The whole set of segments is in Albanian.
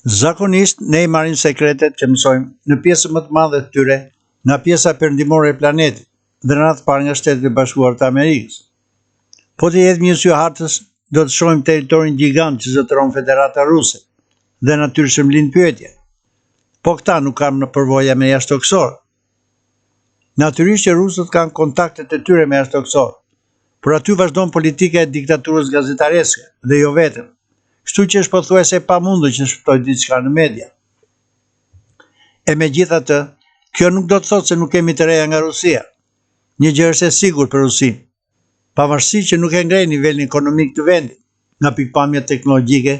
Zakonisht ne i marrim sekretet që mësojmë në pjesën më të madhe të tyre nga pjesa perëndimore e planetit dhe në radhë të parë nga Shtetet e Bashkuara të Amerikës. Po t'i hedhim një sy hartës, do të shohim territorin gjigant që zotëron Federata Ruse dhe natyrshëm lind pyetja. Po këta nuk kanë përvoja me jashtëtokësorë. Natyrisht që rusët kanë kontaktet e tyre me jashtëtokësorë, por aty vazhdon politika e diktaturës gazetareske dhe jo vetëm. Kështu që është pothuajse e pamundur që të shpëtojë diçka në media. E megjithatë, kjo nuk do të thotë se nuk kemi të reja nga Rusia. Një gjë është e sigurt për Rusinë. Pavarësisht që nuk e ngre nivelin ekonomik të vendit, nga pikëpamja teknologjike,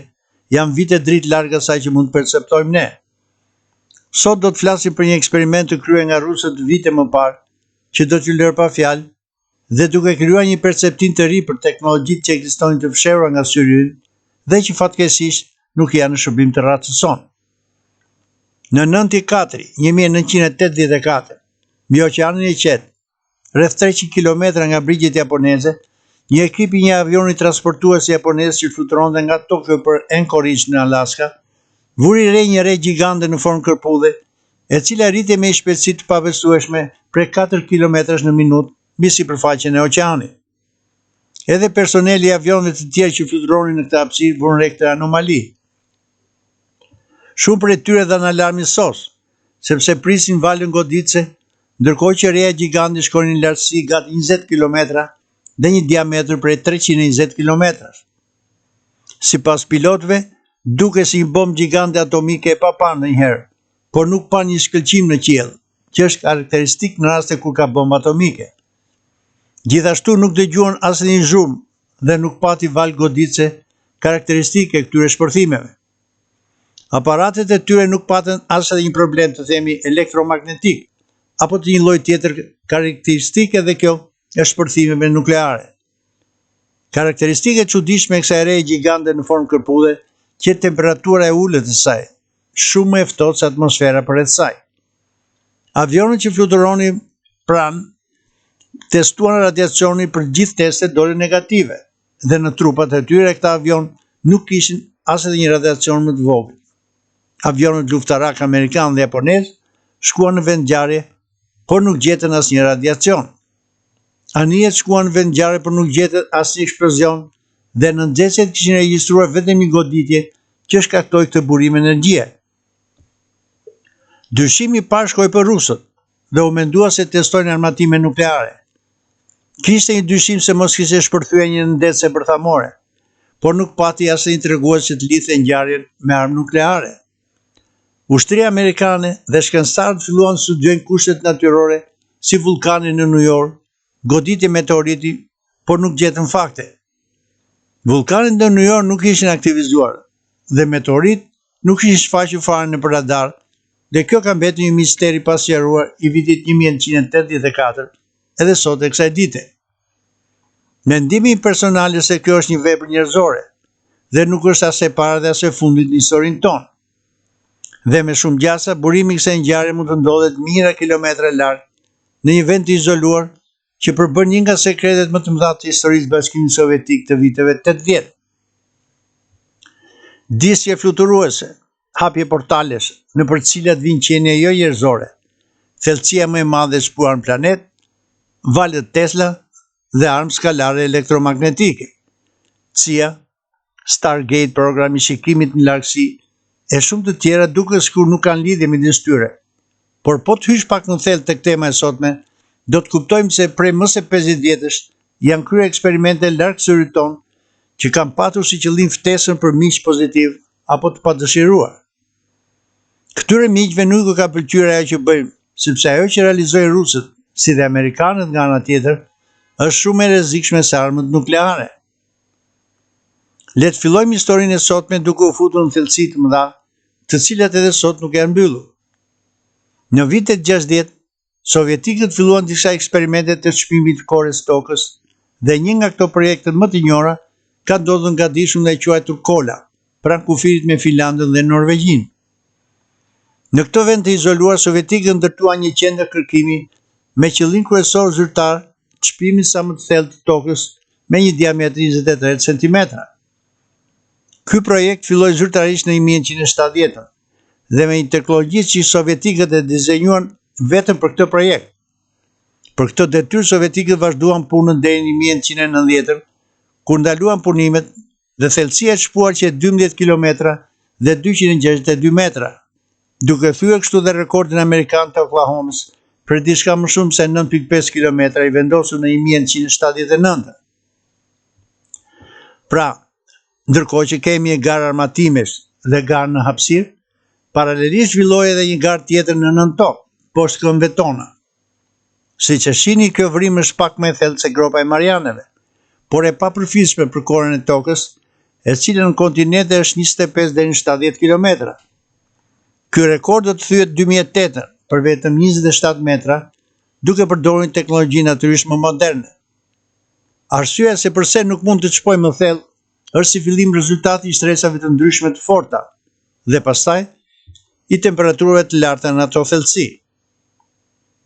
janë vite dritë larg asaj që mund të perceptojmë ne. Sot do të flasim për një eksperiment të kryer nga rusët vite më parë, që do t'ju lërë pa fjalë dhe duke krijuar një perceptim të ri për teknologjitë që ekzistonin të fshehura nga syri ynë dhe që fatkeqësisht nuk janë në shërbim të racës sonë. Në 9 4 1984, mbi oqeanin e Qetë, rreth 300 kilometra nga brigjet japoneze, një ekip i një avioni transportues japonez që fluturonte nga Tokyo për Anchorage në Alaska, vuri re një re gjigante në formë kërpudhe, e cila rritej me një shpejtësi të pabesueshme prej 4 kilometrash në minutë mbi sipërfaqen e oqeanit. Edhe personeli i avionëve të tjerë që fluturonin në këtë hapësirë vunë re këtë anomali. Shumë prej tyre dhanë alarmin SOS, sepse prisnin valën goditëse, ndërkohë që reja gjigante shkoi në lartësi gati 20 kilometra dhe një diametër prej 320 kilometrash. Sipas pilotëve, dukej si një bombë gjigante atomike e paparë ndonjëherë, por nuk panë një shkëlqim në qiell, që është karakteristik në raste kur ka bombë atomike. Gjithashtu nuk dëgjuan asnjë zhurmë dhe nuk pati valë goditëse karakteristike e këtyre shpërthimeve. Aparatet e tyre nuk patën as edhe një problem të themi elektromagnetik apo të një lloj tjetër karakteristike dhe kjo e shpërthimeve nukleare. Karakteristikë e çuditshme e kësaj reje gjigante në formë kërpudhe qe temperatura e ulët e saj, shumë më e ftohtë se atmosfera përreth saj. Avionët që fluturonin pranë testuan radiacionin por gjithë testet dolën negative dhe në trupat e tyre këta avionë nuk kishin as edhe një radiacion më të vogël. Avionët luftarakë amerikanë dhe japonezë shkuan në vendngjarje, por nuk gjetën asnjë radiacion. Anijet shkuan në vendngjarje, por nuk gjetën asnjë eksplozion dhe nëndetëset kishin regjistruar vetëm një goditje që shkaktoi këtë burim energjie. Dyshimi i parë shkoi për rusët dhe u mendua se testojnë armatime nukleare. Kishte një dyshim se mos kishte shpërthyer një nëndetëse bërthamore, por nuk pati asnjë tregues që të lidhte ngjarjen me armë nukleare. Ushtria amerikane dhe shkencëtarët filluan të studiojnë kushtet natyrore si vullkani nënujor, goditje meteoriti, por nuk gjetën fakte. Vullkanet nënujor nuk ishin aktivizuar dhe meteorit nuk ishin shfaqur fare nëpër radar dhe kjo ka mbetur një mister i pasqaruar i vitit 1984 edhe sot e kësaj dite. Mendimi im personal është se kjo është një vepër njerëzore dhe nuk është as e para dhe as e fundit në historinë tonë. Dhe me shumë gjasa, burimi i kësaj ngjarje mund të ndodhet mijëra kilometra larg, në një vend të izoluar që përbën një nga sekretet më të mëdha të historisë Bashkimit Sovjetik të viteve 80. Disqe fluturuese, hapje portalesh, nëpër të cilat vijnë qenie jo njerëzore, thellësia më e madhe e zbuluar në planet, valët Tesla dhe armë skalare elektromagnetike. CIA Stargate, programi i shikimit në largësi, e shumë të tjera duket sikur nuk kanë lidhje midis tyre. Por po të hysh pak në thellë tek tema e sotme, do të kuptojmë se prej më se 50 vjetësh janë kryer eksperimente larg syrit tonë që kanë patur si qëllim ftesën për miq pozitivë apo të padëshiruar. Këtyre miqve nuk u ka pëlqyer ajo që bëjmë, sepse ajo që realizojnë rusët, si dhe amerikanët nga ana tjetër, është shumë më e rrezikshme se armët nukleare. Le të fillojmë historinë e sotme duke u futur në thellësi të mëdha, të cilat edhe sot nuk janë mbyllur. Në vitet 60, sovjetikët filluan disa eksperimente të çpimit të kores së tokës dhe një nga këto projekte më të njohura ka ndodhur në gadishullin e quajtur Kola, pranë kufirit me Finlandën dhe Norvegjinë. Në këtë vend të izoluar, sovjetikët ndërtuan një qendër kërkimi me qëllim kryesor zyrtar çpimin sa më të thellë të tokës me një diametër 23 cm. Ky projekt filloi zyrtarisht në 1970-ën dhe me një teknologji që sovjetikët e dizenjuan vetëm për këtë projekt. Për këtë detyrë sovjetikët vazhduan punën deri në 1990-ën, kur ndaluan punimet dhe thellësia e çpuar qe 12 kilometra dhe 262 metra, duke thyer kështu dhe rekordin amerikan të Oklahomës për diçka më shumë se 9.5 kilometra i vendosur në 1979. Pra, ndërkohë që kemi një garë armatimesh dhe garë në hapësirë, paralelisht zhvillohej edhe një garë tjetër në nëntokë, poshtë këmbëve tona. Siç e shihni, kjo vrimë është pak më e thellë se gropa e Marianeve, por e papërfillshme për koren e tokës, e cila në kontinente është 25 deri në 70 kilometra. Ky rekord do të thyhet 2008 për vetëm 27 metra, duke përdorur një teknologji natyrisht më moderne. Arsyeja se përse nuk mund të çpojmë më thellë është si fillim rezultati i shtresave të ndryshme të forta dhe pastaj i temperaturave të larta në ato thellësi.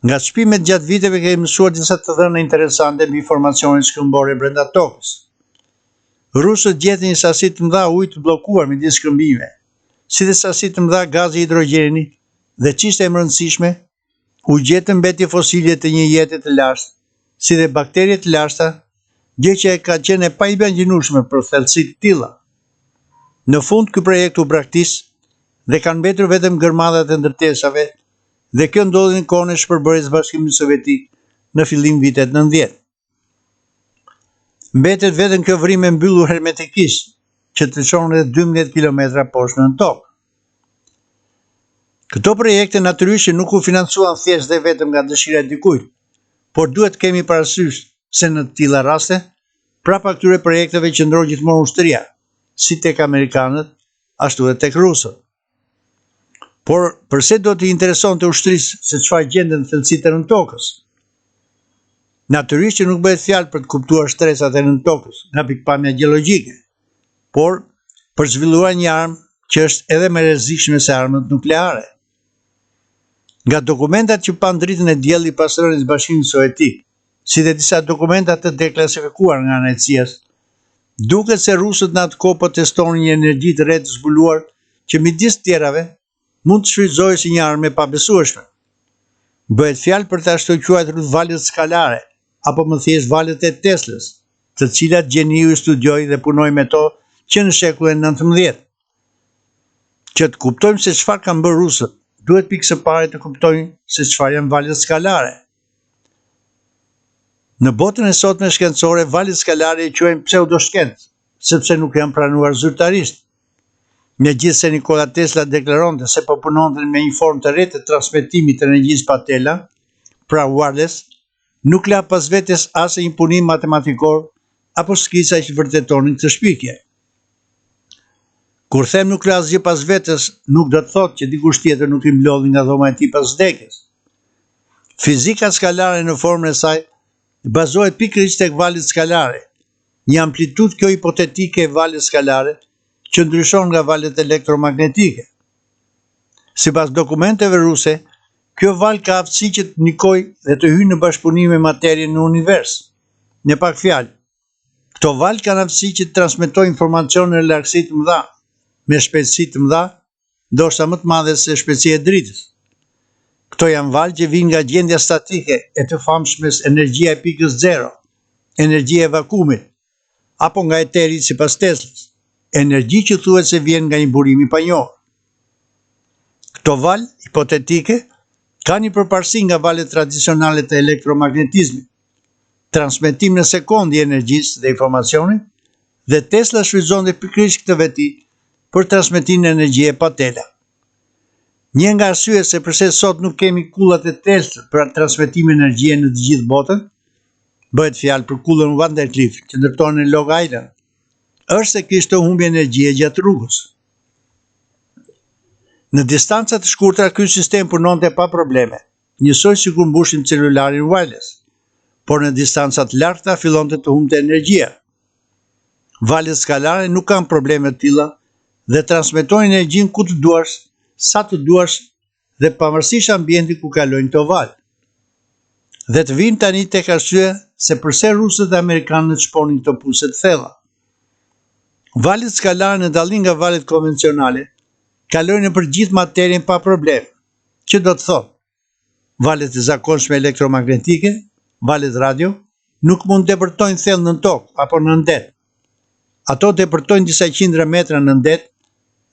Nga çpimet gjatë viteve kemi mësuar disa të dhëna interesante mbi formacionet shkëmbore brenda tokës. Rusët gjetën një sasi të mëdha uji të bllokuar midis shkëmbinjve, si dhe sasi të mëdha gazi hidrogjeni dhe ç'ishte më e rëndësishme, U gjetën mbetje fosile të një jete të lashtë, si dhe bakterie të lashta, gjë që ka qenë e paimagjinueshme për thellësi të tilla. Në fund ky projekt u braktis dhe kanë mbetur vetëm gërmadhat e ndërtesave dhe kjo ndodhi në kohën e shpërbërjes së Bashkimit Sovjetik në fillim vitet 90. Mbetet vetëm kjo vrimë e mbyllur hermetikisht, që të çon rreth 12 kilometra poshtë nën tokë. Këto projekte natyrisht që nuk u financuan thjesht dhe vetëm nga dëshira e dikujt, por duhet të kemi parasysh se në të tilla raste, prapa këtyre projekteve qëndron gjithmonë ushtria, si tek amerikanët, ashtu edhe tek rusët. Por përse do t'i interesonte ushtrisë se çfarë gjendet në thellësitë e nëntokës? Natyrisht që nuk bëhet fjalë për të kuptuar shtresat e nëntokës nga pikëpamja gjeologjike, por për të zhvilluar një armë që është edhe më e rrezikshme se armët nukleare. Nga dokumentat që panë dritën e diellit pas rënies së Bashkimit Sovjetik, si dhe disa dokumenta të deklasifikuar nga ana e CIA-s, duket se rusët në atë kohë po testonin një energji të re të zbuluar që midis të tjerave mund të shfrytëzohej si një armë e pabesueshme. Bëhet fjalë për të ashtuquajturat valët skalare, apo më thjesht valët e Teslës, të cilat gjeniu i studioi dhe punoi me to që në shekullin e 19. Që të kuptojmë se çfarë kanë bërë rusët, duhet pikë së pari të kuptojmë se çfarë janë valët skalare. Në botën e sotme shkencore, valët skalare i quajnë pseudoshkencë, sepse nuk janë pranuar zyrtarisht. Megjithëse Nikola Tesla deklaronte se po punonte me një formë të re të transmetimit të energjisë pa tela, pra wireless, nuk la pas vetes asnjë punim matematikor apo skica që vërtetonin këtë shpikje. Kur them nuk la asgjë pas vetes, nuk do të thotë që dikush tjetër nuk i mblodhi nga dhoma e tij pas vdekjes. Fizika skalare në formën e saj bazohet pikërisht tek valët skalare, një amplitudë kjo hipotetike e valës skalare që ndryshon nga valët elektromagnetike. Sipas dokumenteve ruse, kjo valë ka aftësi që të ndikojë dhe të hyjë në bashkëpunim me materien në univers. Me pak fjalë, Këto valë kanë aftësi që të transmetojnë informacion në largësi të mëdha, me shpejtësi të mëdha, ndoshta më të madhe se shpejtësia e dritës. Këto janë valë që vijnë nga gjendja statike e të famshmes energjia e pikës zero, energjia e vakumit, apo nga eteri sipas Teslës, energji që thuhet se vjen nga një burim i panjohur. Këto valë hipotetike kanë një përparësi nga valët tradicionale të elektromagnetizmit, transmetim në sekondë i energjisë dhe informacionit dhe Tesla shfrytëzonte pikërisht këtë veti për transmetim energjie pa tela. Një nga arsyet se përse sot nuk kemi kullat e Teslës për transmetim energjie në të gjithë botën, bëhet fjalë për kullën Vanderkliff që ndërtohen në Long Island, është se kishte humbje energjie gjatë rrugës. Në distanca të shkurtra ky sistem punonte pa probleme, njësoj sikur mbushim celularin wireless, por në distanca të largëta fillonte të humbte energjia. Valët skalare nuk kanë probleme të tilla dhe transmetojnë energjinë ku të duash, sa të duash dhe pavarësisht ambientit ku kalojnë këto valë. Dhe të vijmë tani tek arsyeja se përse rusët dhe amerikanët çponin këto puse të thella. Valët skalare në dallim nga valët konvencionale, kalojnë nëpër gjithë materien pa problem, që do të thotë, valët e zakonshme elektromagnetike, valët radio, nuk mund të depërtojnë thellë nën tokë apo nën det. Ato depërtojnë disa qindra metra nën det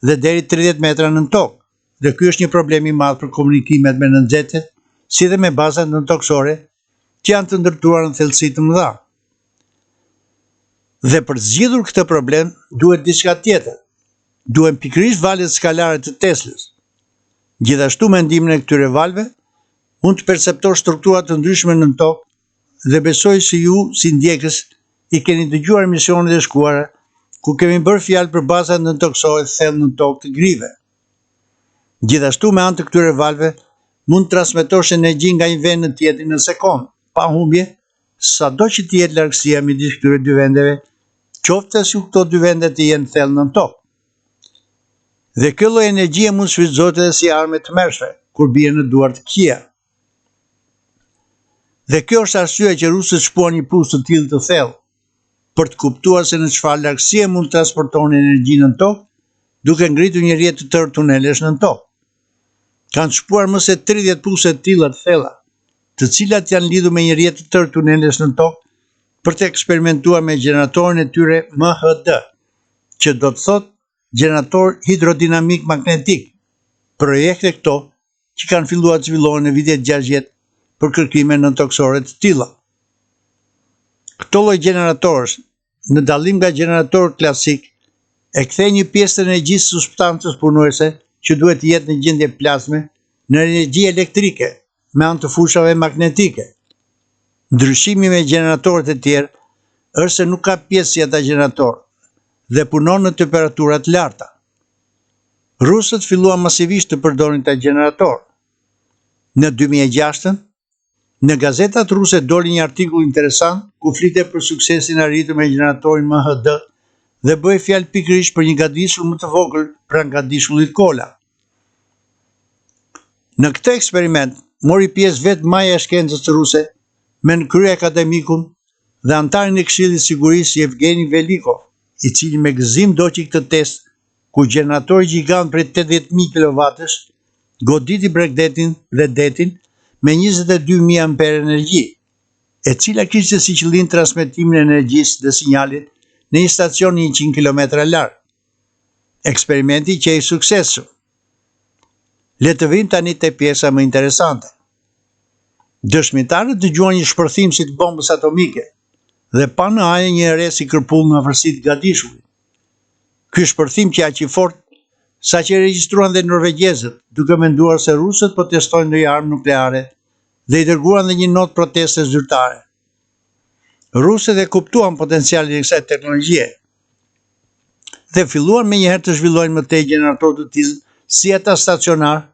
dhe deri 30 metra nën tokë, dhe ky është një problem i madh për komunikimet me nëndetet, si dhe me bazat nëntokësore që janë të ndërtuara në thellësi të mëdha. Dhe për të zgjidhur këtë problem duhet diçka tjetër. Duhen pikërisht valët skalare të Teslës. Gjithashtu me ndihmën e këtyre valëve mund të perceptosh struktura të ndryshme nën tokë dhe besoj se ju si ndjekës i keni dëgjuar emisionet e shkuara ku kemi bërë fjalë për bazat nëntokësore thellë nën tokë të grive. Gjithashtu me anë të këtyre valëve mund të transmetosh energji nga një vend në tjetrin në sekondë, pa humbje, sado që të jetë largësia midis këtyre dy vendeve, qoftë edhe sikur këto dy vende të jenë thellë nën tokë. Dhe kjo lloj energjie mund të shfrytëzohet edhe si armë e tmerrshme, kur bie në duar të këqija. Dhe kjo është arsyeja që rusët shpuan një pus të tillë të thellë, për të kuptuar se në çfarë largësie mund të transportonin energji nën tokë, duke ngritur një rrjet të tërë tunelesh nën tokë. Kanë shpuar më se 30 puse të tilla të thella, të cilat janë lidhur me një rrjet të tërë tunelesh nën tokë për të eksperimentuar me gjeneratorin e tyre MHD, që do të thotë gjenerator hidrodinamik magnetik. Projekte këto që kanë filluar të zhvillohen në vitet 60 për kërkime nëntokësore të tilla. Këto lloj gjeneratorësh, në dallim nga gjeneratorët klasik, e kthejnë një pjesë të energjisë së substancës punuese që duhet të jetë në gjendje plazme në energji elektrike me anë të fushave magnetike. Ndryshimi me gjeneratorët e tjerë është se nuk ka pjesë si ata gjeneratorë dhe punon në temperatura të larta. Rusët filluan masivisht të përdorin këta gjeneratorë. Në 2006-ën, në gazetat ruse doli një artikull interesant ku flitej për suksesin e arritur me gjeneratorin MHD dhe bëhej fjalë pikërisht për një gadishull më të vogël pranë gadishullit Kola. Në këtë eksperiment mori pjesë vetë maja e shkencës ruse me në krye akademikun dhe anëtarin e Këshillit të Sigurisë Yevgeny Velikov, i cili me gëzim ndoqi këtë test ku gjeneratori gjigant prej 80.000 kilovatësh goditi bregdetin dhe detin me 22.000 amper energji, e cila kishte si qëllim transmetimin e energjisë dhe sinjalit në një stacion 100 km larg. Eksperimenti qe i suksesshëm. Le të vijmë tani te pjesa më interesante. Dëshmitarët dëgjuan një shpërthim si të bombës atomike dhe panë në ajër një re si kërpull në afërsi të gadishullit. Ky shpërthim qe aq i fortë saqë e regjistruan dhe norvegjezët, duke menduar se rusët po testojnë ndonjë armë nukleare dhe i dërguan dhe një notë proteste zyrtare. Rusët e kuptuan potencialin e kësaj teknologjie dhe filluan menjëherë të zhvillojnë më tej gjeneratorë të tillë si ata stacionarë,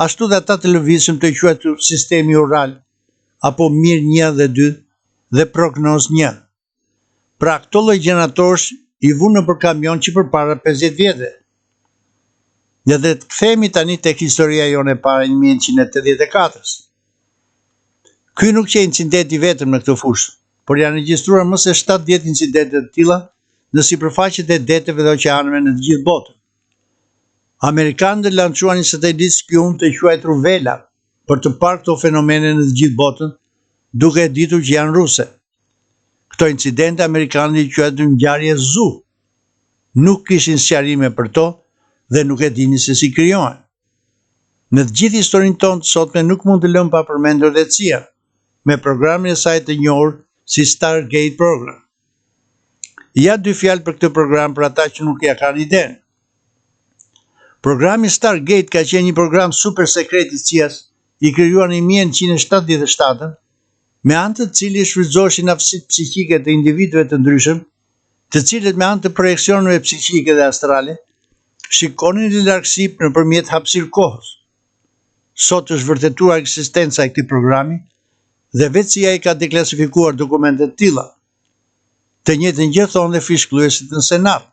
ashtu dhe ata të lëvizshëm të quajtur sistemi Ural apo Mir 1 dhe 2 dhe Prognoz 1. Pra këto lloj gjeneratorësh i vunë nëpër kamion që përpara 50 vjetëve. Dhe dhe të kthehemi tani tek historia jonë e para 1984-s. Ky nuk qe incidenti i vetëm në këtë fushë, por janë regjistruar më se 70 incidente të tilla në sipërfaqet e deteve dhe oqeaneve në të gjithë botën. Amerikanët lançuan një satelit spiun të quajtur Vela për të parë këto fenomene në të gjithë botën, duke e ditur që janë ruse. Këto incidente amerikanët i quajtën ngjarje zu. Nuk kishin sqarime për to dhe nuk e dinin se si krijohen. Në të gjithë historinë tonë të sotme nuk mund të lëmë pa përmendur dhe CIA, me programin e saj të njohur si Stargate Program. Ja dy fjalë për këtë program për ata që nuk ia kanë idenë. Programi Stargate ka qenë një program super sekret i CIA-s, i krijuar në 1977 me anë të të cilit shfrytëzoheshin aftësitë psiqike të individëve të ndryshëm, të cilët me anë të projeksioneve psiqike dhe astrale shikonin në largësi nëpërmjet hapësirë kohës. Sot është vërtetuar ekzistenca e këtij programi dhe vetë CIA i ka deklasifikuar dokumente të tilla. Të njëjtën gjë thonë dhe fishkëllyesit në Senat.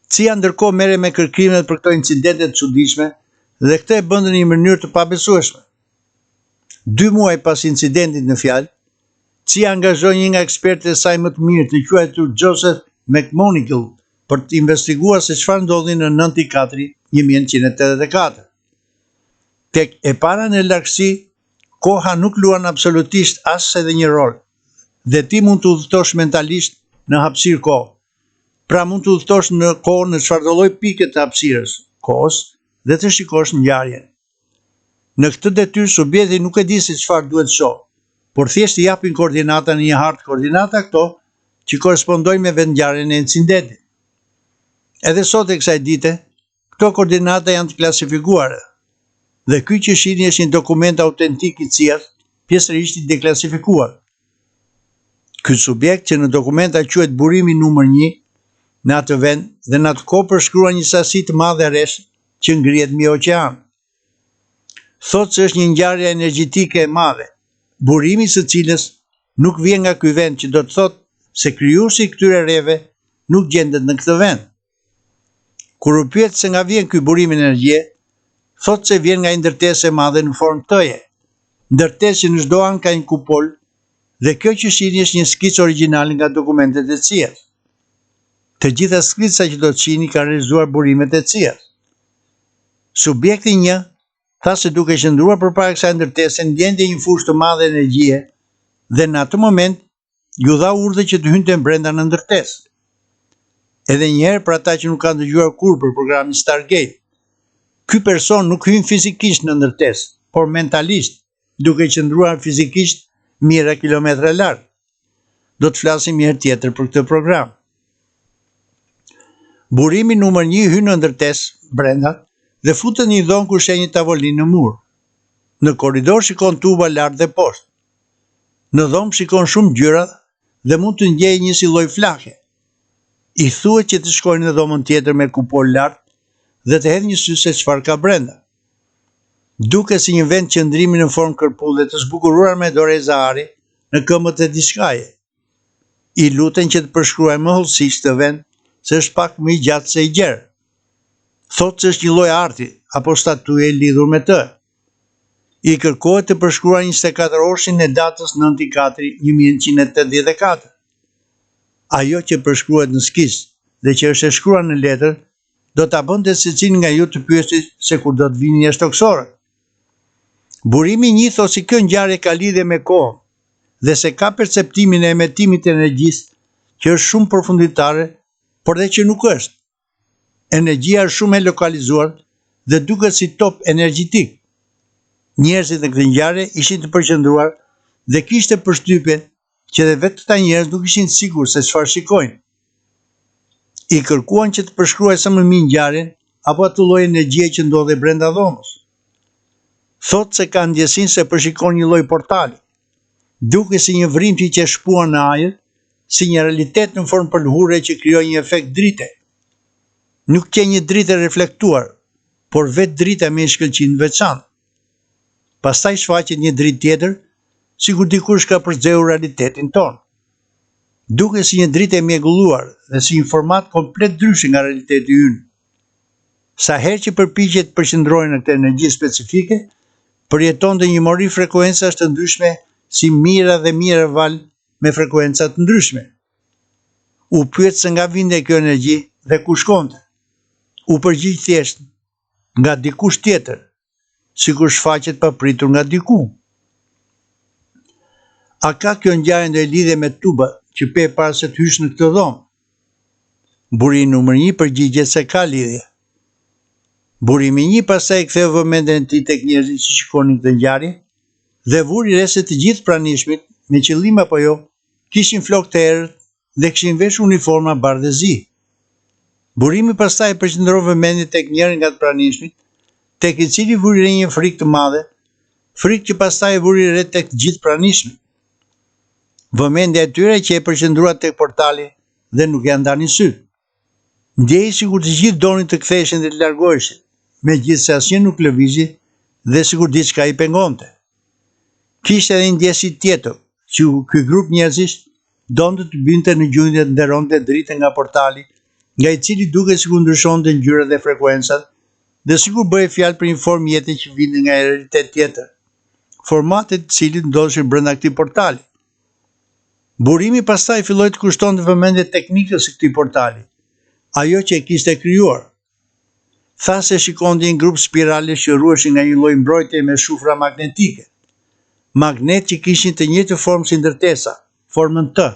CIA ndërkohë merrej me kërkimet për këto incidente të çuditshme dhe këtë e bënte në një mënyrë të pabesueshme. Dy muaj pas incidentit në fjalë, CIA angazhoi një nga ekspertët e saj më të mirë, të quajtur Joseph McMonigle për të investiguar se çfarë ndodhi në 9 4 1984. Tek e para në largësi, koha nuk luan absolutisht as edhe një rol dhe ti mund të udhëtosh mentalisht në hapësirë kohë. Pra mund të udhëtosh në kohë në çfarëdolloj pike të hapësirës, kohës dhe të shikosh ngjarjen. Në këtë detyrë subjekti nuk e di se çfarë duhet të shohë, por thjesht i japin koordinata në një hartë koordinata këto që korrespondojnë me vendngjarjen e incidentit. Edhe sot e kësaj dite, këto koordinata janë të klasifikuara dhe ky që shihni është një dokument autentik i CIA-s, pjesërisht i deklasifikuar. Ky subjekt që në dokumenta quhet burimi numër 1 në atë vend dhe në atë kohë përshkruan një sasi të madhe resh që ngrihet mbi oqean. Thotë se është një ngjarje energjetike e madhe, burimi i së cilës nuk vjen nga ky vend që do të thotë se krijuesi i këtyre reve nuk gjendet në këtë vend. Kur u pyet se nga vjen ky burim energjie, thotë se vjen nga një ndërtesë e madhe në formë T-je. Ndërtesë që në çdo anë ka një kupolë dhe kjo që shihni është një skicë origjinale nga dokumentet e CIA-s. Të gjitha skicat që do të shihni kanë realizuar burimet e CIA-s. Subjekti 1 tha se duke qëndruar përpara kësaj ndërtese ndjente një fushë të madhe energjie dhe në atë moment iu dha urdhër që të hynte brenda në ndërtesë. Edhe një herë për ata që nuk kanë dëgjuar kurrë për programin Stargate, ky person nuk hyn fizikisht në ndërtesë, por mentalisht, duke qëndruar fizikisht mijëra kilometra larg. Do të flasim një herë tjetër për këtë program. Burimi numër 1 hyn në ndërtesë brenda dhe futet në një dhomë ku sheh një tavolinë në mur. Në korridor shikon tuba lart dhe poshtë. Në dhomë shikon shumë ngjyra dhe mund të ndjejë një si lloj flake. I thuhet që të shkojë në dhomën tjetër me kupolë lart dhe të hedhë një sy se çfarë ka brenda. Duket si një vend qëndrimi në formë kërpudhe të zbukuruar me doreza ari në këmbët e diçkaje. I luten që të përshkruajë më hollësisht këtë vend se është pak më i gjatë se i gjerë. Thotë se është një lloj arti apo statuje lidhur me të. I kërkohet të përshkruajë 24 orëshin e datës 9 4 1984. Ajo që përshkruhet në skicë dhe që është e shkruar në letër, do ta bënte secilin nga ju të pyeste se kur do të vinin jashtëtokësorët. Burimi një thotë se kjo ngjarje ka lidhje me kohën dhe se ka perceptimin e emetimit të energjisë që është shumë përfundimtare, por dhe që nuk është. Energjia është shumë e lokalizuar dhe duket si top energjetik. Njerëzit në këtë ngjarje ishin të përqendruar dhe kishte përshtypjen që dhe vetë këta njerëz nuk ishin të sigurt se çfarë shikojnë. I kërkuan që të përshkruajë sa më mirë ngjarjen apo atë lloj energjie që ndodhej brenda dhomës. Thotë se ka ndjesinë se po shikon një lloj portali. Dukej si një vrimë që qe shpuar në ajër, si një realitet në formë pëlhure që krijoi një efekt drite. Nuk qe një dritë e reflektuar, por vetë drita me një shkëlqim të veçantë. Pastaj shfaqet një dritë tjetër, sikur dikush ka përzehur realitetin tonë. Dukej si një dritë e mjegulluar dhe si një format komplet ndryshe nga realiteti ynë. Sa herë që përpiqej të përqendrohej në këtë energji specifike, përjetonte një mori frekuencash të ndryshme si mijëra dhe mijëra valë me frekuenca të ndryshme. U pyet se nga vinte kjo energji dhe ku shkonte. U përgjigj thjesht, nga dikush tjetër, sikur shfaqet papritur nga diku. A ka kjo ngjarje ndonjë lidhje me tubat që pe para se të hysh në këtë dhomë? Burimi numër 1 përgjigjet se ka lidhje. Burimi 1 pastaj e ktheu vëmendjen e tij tek njerëzit që shikonin këtë ngjarje dhe vuri re se të gjithë pranishmit, me qëllim apo jo, kishin flokë të errët dhe kishin veshur uniforma bardh e zi. Burimi pastaj e përqendroi vëmendjen tek njëri nga të pranishmit, tek i cili vuri re një frikë të madhe, frikë që pastaj e vuri re tek të gjithë pranishmit. Vëmendja e tyre qe e përqendruar tek portali dhe nuk ia ndanin sytë. Ndjehej sikur të gjithë donin të ktheheshin dhe të largoheshin, megjithëse asnjë nuk lëvizi dhe sikur diçka i pengonte. Kishte edhe një ndjesi tjetër, sikur ky grup njerëzish donte të binte në gjunjë dhe të nderonte dritën nga portali, nga i cili dukej sikur ndryshonte ngjyrat dhe frekuencat, dhe sikur bëhej fjalë për një formë jete që vinte nga një realitet tjetër, formatet e të cilit ndodheshin brenda këtij portali. Burimi pastaj filloi të kushtonte vëmendje teknikës së këtij portali, ajo që e kishte krijuar. Tha se shikonte një grup spiralesh që ruheshin nga një lloj mbrojtjeje me shufra magnetike. Magnetë që kishin të njëjtën formë si ndërtesa, formën T.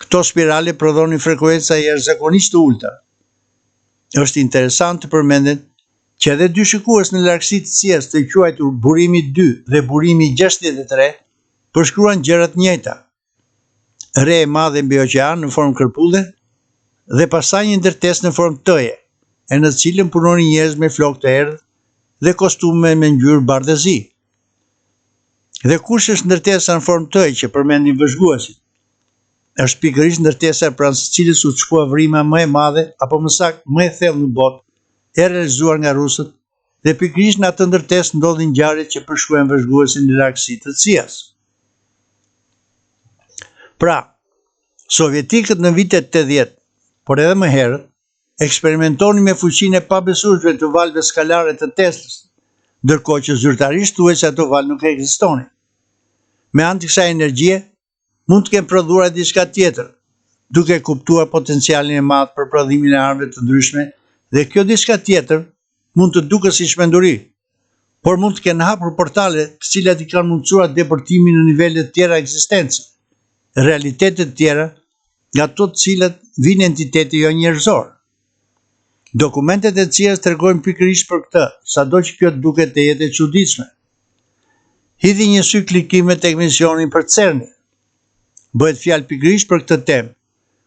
Këto spirale prodhonin frekuenca jashtëzakonisht të ulëta. Është interesant të përmendet që edhe dy shikues në largësi të CIA-s të quajtur Burimi 2 dhe Burimi 63 përshkruan gjëra të njëjta. Re e madhe mbi oqean në formë kërpudhe dhe pastaj një ndërtesë në formë T-je, e në të cilën punonin njerëz me flokë të errët dhe kostume me ngjyrë bardhezi. Dhe kush është ndërtesa në formë T që përmendin vëzhguesit? Është pikërisht ndërtesa pranë së cilës u çpua vrima më e madhe apo më saktë më e thellë në botë, e realizuar nga rusët, dhe pikërisht në atë ndërtesë ndodhin ngjarjet që përshkruajnë vëzhguesin në largësi të CIA-s. Pra, sovjetikët në vitet 80, por edhe më herët, eksperimentonin me fuqinë e pabesueshme të valëve skalare të Teslës, ndërkohë që zyrtarisht thuhej se ato valë nuk ekzistonin. Me anë të kësaj energjie, mund të kenë prodhuar diçka tjetër, duke kuptuar potencialin e madh për prodhimin e armëve të ndryshme dhe kjo diçka tjetër mund të duket si çmenduri, por mund të kenë hapur portale të cilat i kanë mundësuar depërtimin në nivele të tjera ekzistence, realitete të tjera nga ato të cilat vijnë entitete jo njerëzore. Dokumentet e CIA-s tregojnë pikërisht për këtë, sado që kjo duket të jetë e çuditshme. Hidhi një sy klikime tek misioni për CERN-in. Bëhet fjalë pikërisht për këtë temë,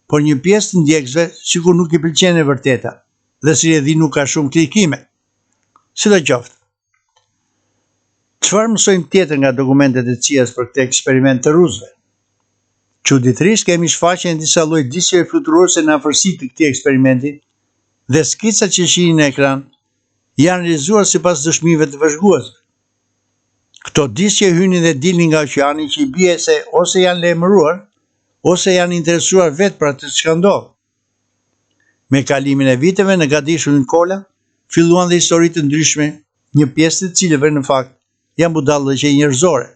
por një pjesë të ndjekësve sikur nuk i pëlqen e vërteta dhe si rrjedhim nuk ka shumë klikime. Sidoqoftë, çfarë mësojmë tjetër nga dokumentet e CIA-s për këtë eksperiment të rusëve? Çuditërisht kemi shfaqjen e disa lloj disqeve fluturuese në afërsi të këtij eksperimenti dhe skicat që shihni në ekran janë realizuar sipas dëshmive të vëzhguesve. Këto disqe hynin dhe dilnin nga oqeani që i bie se ose janë lajmëruar, ose janë interesuar vetë për atë çka ndodh. Me kalimin e viteve në gadishullin Kola, filluan dhe histori të ndryshme, një pjesë të cilëve në fakt janë budallëqe njerëzore.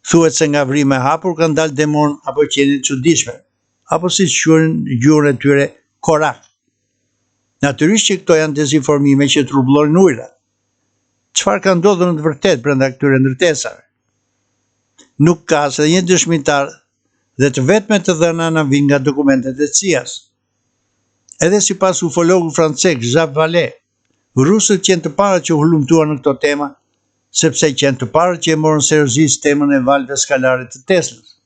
Thuhet se nga vrima e hapur kanë dalë demonë apo qenie të çuditshme, apo siç quhen në gjuhën e tyre korak. Natyrisht që këto janë dezinformime që turbullojnë ujërat. Çfarë ka ndodhur në të vërtetë brenda këtyre ndërtesave? Nuk ka as edhe një dëshmitar dhe të vetmet të dhëna na vijnë nga dokumentet e CIA-s. Edhe sipas ufologut francez Jacques Vallée, Rusët qenë të parët që hulumtuan në këto tema, sepse qenë të parët që e morën seriozisht temën e valëve skalare të Teslës.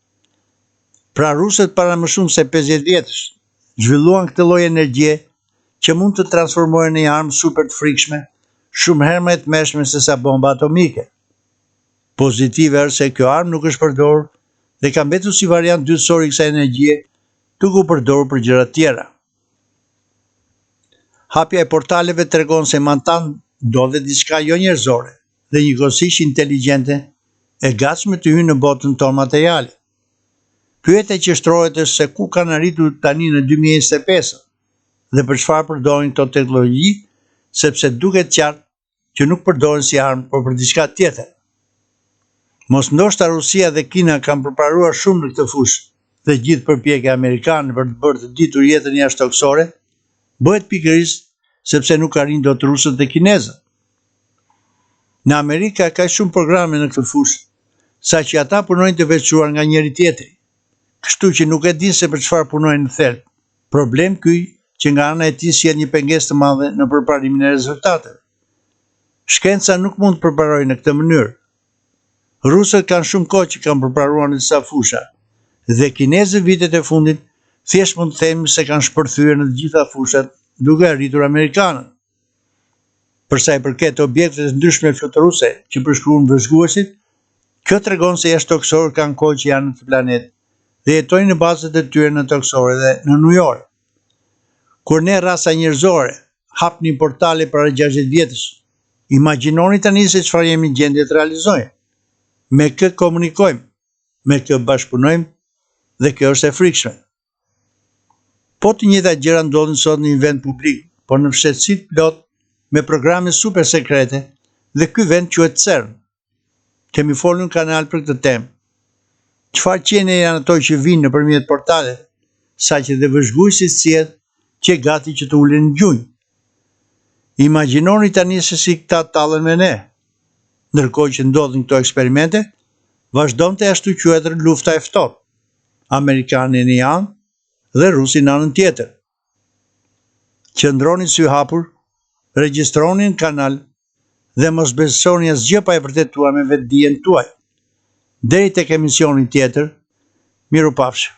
Pra rusët para më shumë se 50 vjetësh zhvilluan këtë lloj energjie që mund të transformohej në një armë super të frikshme, shumë herë më e tmerrshme sesa bomba atomike. Pozitive është se kjo armë nuk është përdorur dhe ka mbetur si variant dytësor i kësaj energjie duke u përdorur për gjëra të tjera. Hapja e portaleve tregon se matanë ndodhet diçka jo njerëzore dhe njëkohësisht inteligjente e gatshme të hyjë në botën tonë materiale. Pyetja që shtrohet është se ku kanë arritur tani në 2025 dhe për çfarë përdorin këto teknologji, sepse duket qartë që nuk përdoren si armë, por për diçka tjetër. Mos ndoshta Rusia dhe Kina kanë përparuar shumë në këtë fushë dhe gjithë përpjekja amerikane për të bërë të ditur jetën jashtëtokësore bëhet pikërisht sepse nuk arrijnë dot rusët dhe kinezët. Në Amerikë ka kaq shumë programe në këtë fushë, saqë ata punojnë të veçuar nga njëri-tjetri. Kështu që nuk e dinë se për çfarë punojnë në thelb. Problem ky që nga ana e tij sjell një pengesë të madhe në përparimin e rezultateve. Shkenca nuk mund të përparojë në këtë mënyrë. Rusët kanë shumë kohë që kanë përparuar në disa fusha dhe kinezët vitet e fundit thjesht mund të themi se kanë shpërthyer në të gjitha fushat duke arritur amerikanët. Për sa i përket objekteve të ndryshme fluturuese që përshkruan vëzhguesit, kjo tregon se jashtëtokësorët kanë kohë që janë në këtë planet dhe jetojnë në bazat e tyre nëntokësore dhe nënujore. Kur ne raca njerëzore hapnim portale para 60 vjetësh, imagjinoni tani se çfarë jemi në gjendje të realizojmë. Me kë komunikojmë, me kë bashkëpunojmë dhe kjo është e frikshme. Po të njëjtat gjëra ndodhin sot në një vend publik, por në fshehtësi të plotë, me programe super sekrete dhe ky vend quhet CERN. Kemi folur në kanal për këtë temë. Çfarë qenie janë ato që vijnë nëpërmjet portaleve, saqë dhe vëzhguesit sjell qe gati që të ulen në gjunjë? Imagjinoni tani se si këta tallen me ne. Ndërkohë që ndodhin këto eksperimente, vazhdonte e ashtuquajtur lufta e ftohtë, amerikani në një anë dhe rusi në anën tjetër. Qëndroni syhapur, regjistrohuni në kanal dhe mos besoni asgjë pa e vërtetuar me vetëdijen tuaj. Deri tek emisioni tjetër, mirupafshim.